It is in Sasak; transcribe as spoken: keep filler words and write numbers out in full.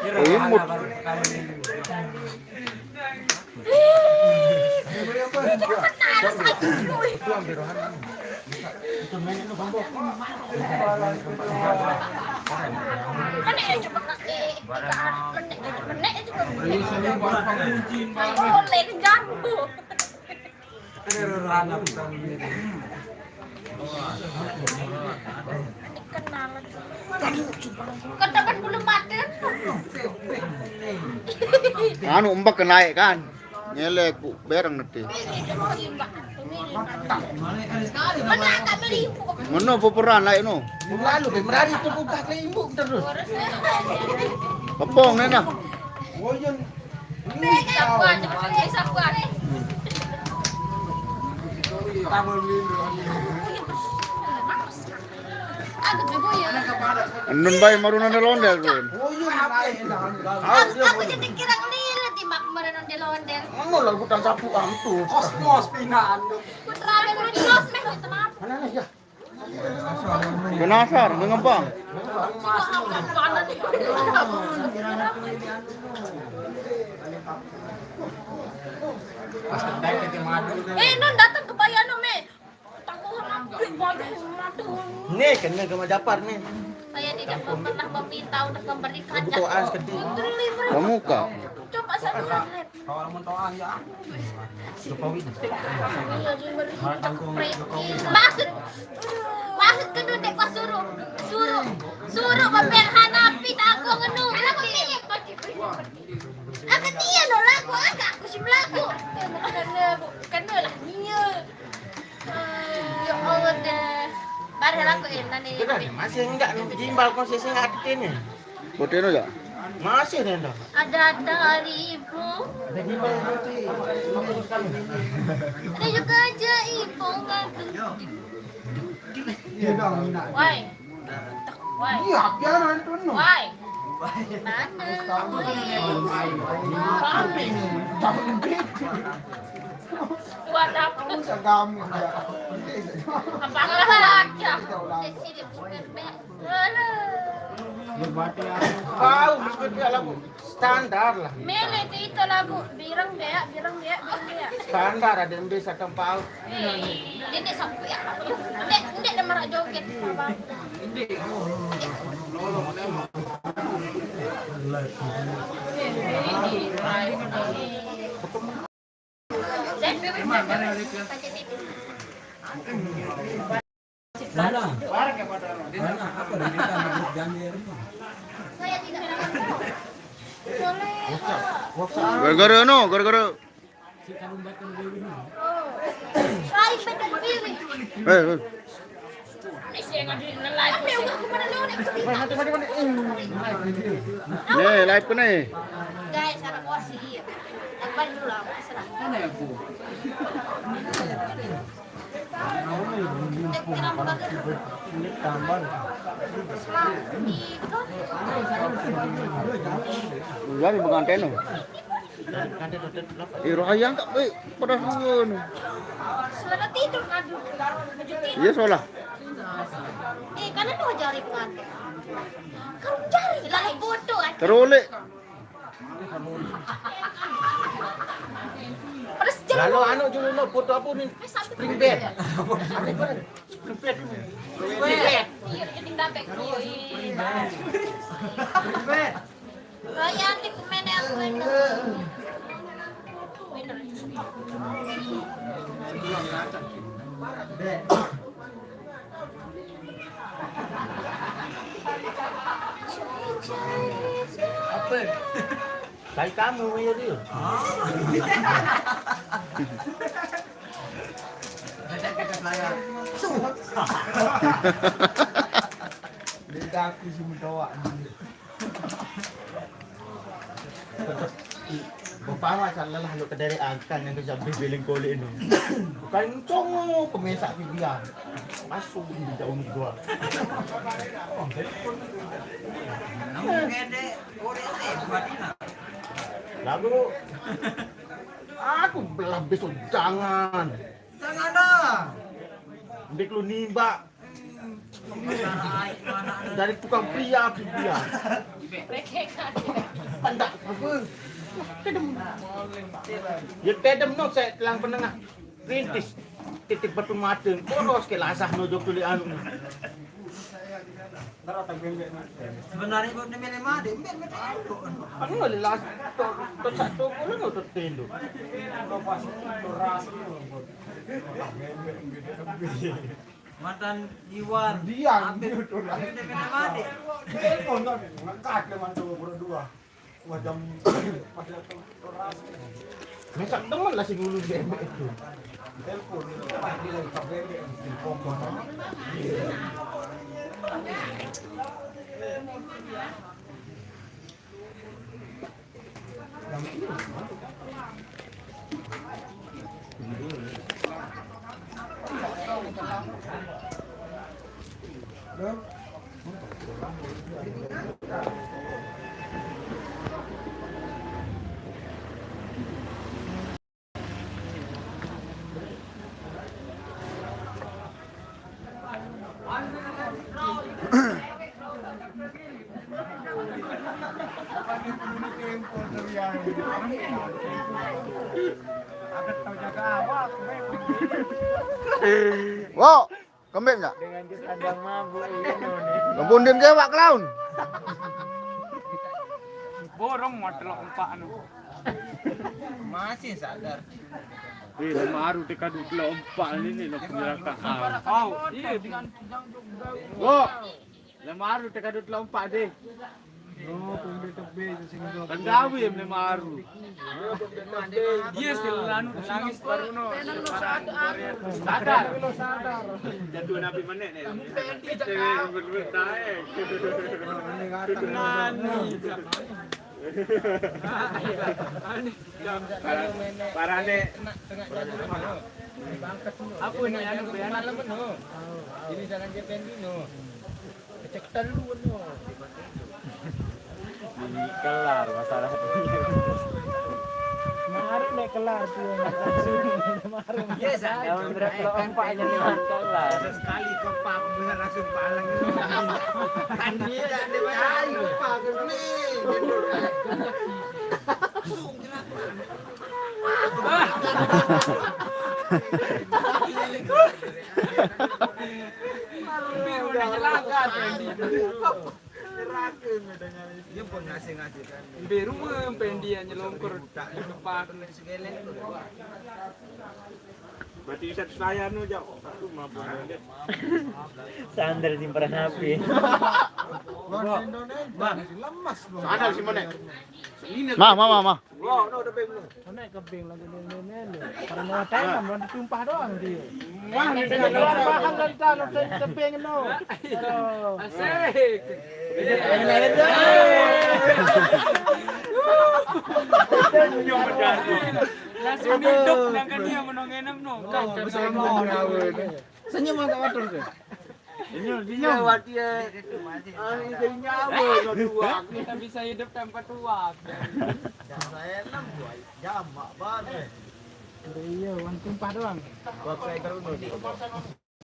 Oh, imut. Kan dapat bulu mata. Anu, ombak naik kan. Ngelek, Bu, bereng nanti. Mana kami ribu. Mana peperan naik no? Lalu be merari tu buka ke ibu terus. Kepong ni nah. Woyon. Sapuan, sapuan. Aku juga ya. Nun bae maruna ondel-ondel, Run. Aku, aku jadi kira ngelila di mak maruna ondel-ondel. Anu lah, bukan sapu antu. Kosmos pinaan. Putra, putra, kosmos, minta maaf. Mana nih, ya? Penasar, ngempang. Eh, non datang ke Payano, me. Takut sama aku, ih, waduh, waduh. Nih, kena ke Majapar nih. Saya tidak pernah meminta untuk memberikan. Butuh as kecil. Kamu kak. Coba satu. Kalau mau toan ya. Jokowi. Maksud, maksud kedua dek pas suruh, suruh, suruh bapel Hanapi tak aku ngenu. Aku pilih. Aku dia no lagu, aku aku si melaku. Kena, kena lah dia. Ya Allah deh. Barang aku enak nih. Masih enggak nih, jimbal konsesi nggak ada ini. Boteno ya? Masih nih dah. Ada-ada hari ibu. Ada juga aja ibu ngantuk. Iya dong, enak. Woi. Woi. Iya, biar nonton no. Woi. Mana? Kambing. Kambing. Buat apa? Kamu tak kambing ya. Apa aja? Di sini bukan. Bau, biskuit ya lagu. Standar lah. Mele itu, itu lagu birang beak, birang beak, birang beak. Standar ada yang bisa tempau. Eh, ini sapu ya. Ndek, ndek ada marak joget sama. Mana? Mana? Apa dari kita anak Jamir? Gara-gara no, gara-gara. Eh, eh. Nih, live ko na eh. Guys, anak ko si Ian. Nagpalula ako sa. Ini tambah. Dari pengantin no. Eh, rohayang tak baik pada suruh no. Selamat tidur, aduh. Iya, salah. Eh, karena tuh jari pengantin. Karung jari, lalu bodoh, ah. Terolek. Lalu anu dulu no, foto apa nih? Spring bed. Spring bed. Spring bed. Iya, jadi nggak baik. Iya, iya. Spring bed. Raya, nanti komen ya, komen. Apa? Kayak kamu ya dia. Beda aku sih mendoa. Bapak mah salah lah, lu kedere angkan yang kerja biling kulit ini. Bukan cowok pemesak pikiran. Masuk di jauh gua. Lagu aku belah besok jangan. Jangan dah. Ndik lu nimbak. Dari tukang pria, pria. Pendak apa? Tedem. Ya tedem no, saya telang penengah. Rintis. Titik batu mata. Boros ke lasah no jok tuli anu. Sebenarnya buat nemene made, mbak, mbak, tendo. Anu, lelas to, to satu bulan udah tendo. Mantan Iwan. Dia. Ayo, dia kena mati. Telepon kan, ngangkat dia mantu berdua. Macam pas datang keras. Mesak temen lah si ngulu bebek itu. Telepon, pas dia lagi ke bebek, telepon. Wo, kembali nggak? Dengan kandang mabuk ini nih. Ngebundin ke wak clown. Borong mah telok empat anu. Masih sadar. Wih, lama aru teka dua puluh empat ini nih, lo penjelakan. Oh, iya, dengan Wo, lama aru teka dua puluh empat deh. Oh, pembe tebe itu sing do. Kan gawe lama aru. Iya, sih, anu, nangis baru no. Sadar. Jatuh nabi menek nih. Cewek bener-bener taek. Nangis. Parah nih. Apa ini anu, malam no. Ini jangan dia pendino. Cek telu no. Ini kelar masalah. Kemarin nih kelar tuh. Kemarin. Yes, yang berapa lo empat aja nih kelar. Sekali kepak, bisa langsung palang. Kan dia, dia ayo, Pak, nih. Langsung gerak. Biru udah nyelaka, Pendi. Nyerahkeun bedanya. Dia pun ngasih-ngasih kan. Biru mah Pendi yang nyelongkor. Depan. Berarti bisa saya nu jauh. Aku mabuk. Sandal simpenan H P. Bang, Indonesia lemas, Bang. Sandal simpenan. Mah, mah, mah, mah. Wah, no, udah pengen. Sana kebing lagi, nih, nih, nih, nih. Karena mau tembak, mau ditumpah doang dia. Wah, ini paham dari sana, saya kebing, no. Aduh. Asik. Langsung hidup, sedangkan dia menong enem, no. Kan, kan, senyum mantap, atur, tuh. Ini, ini. Iya, wati ya. Ah, ini jadi nyawa, no, tuak. Kita bisa hidup tanpa tuak. Saya enam, dua jam, Mak, banget. Iya, uang tumpah doang. Buat saya terus, no.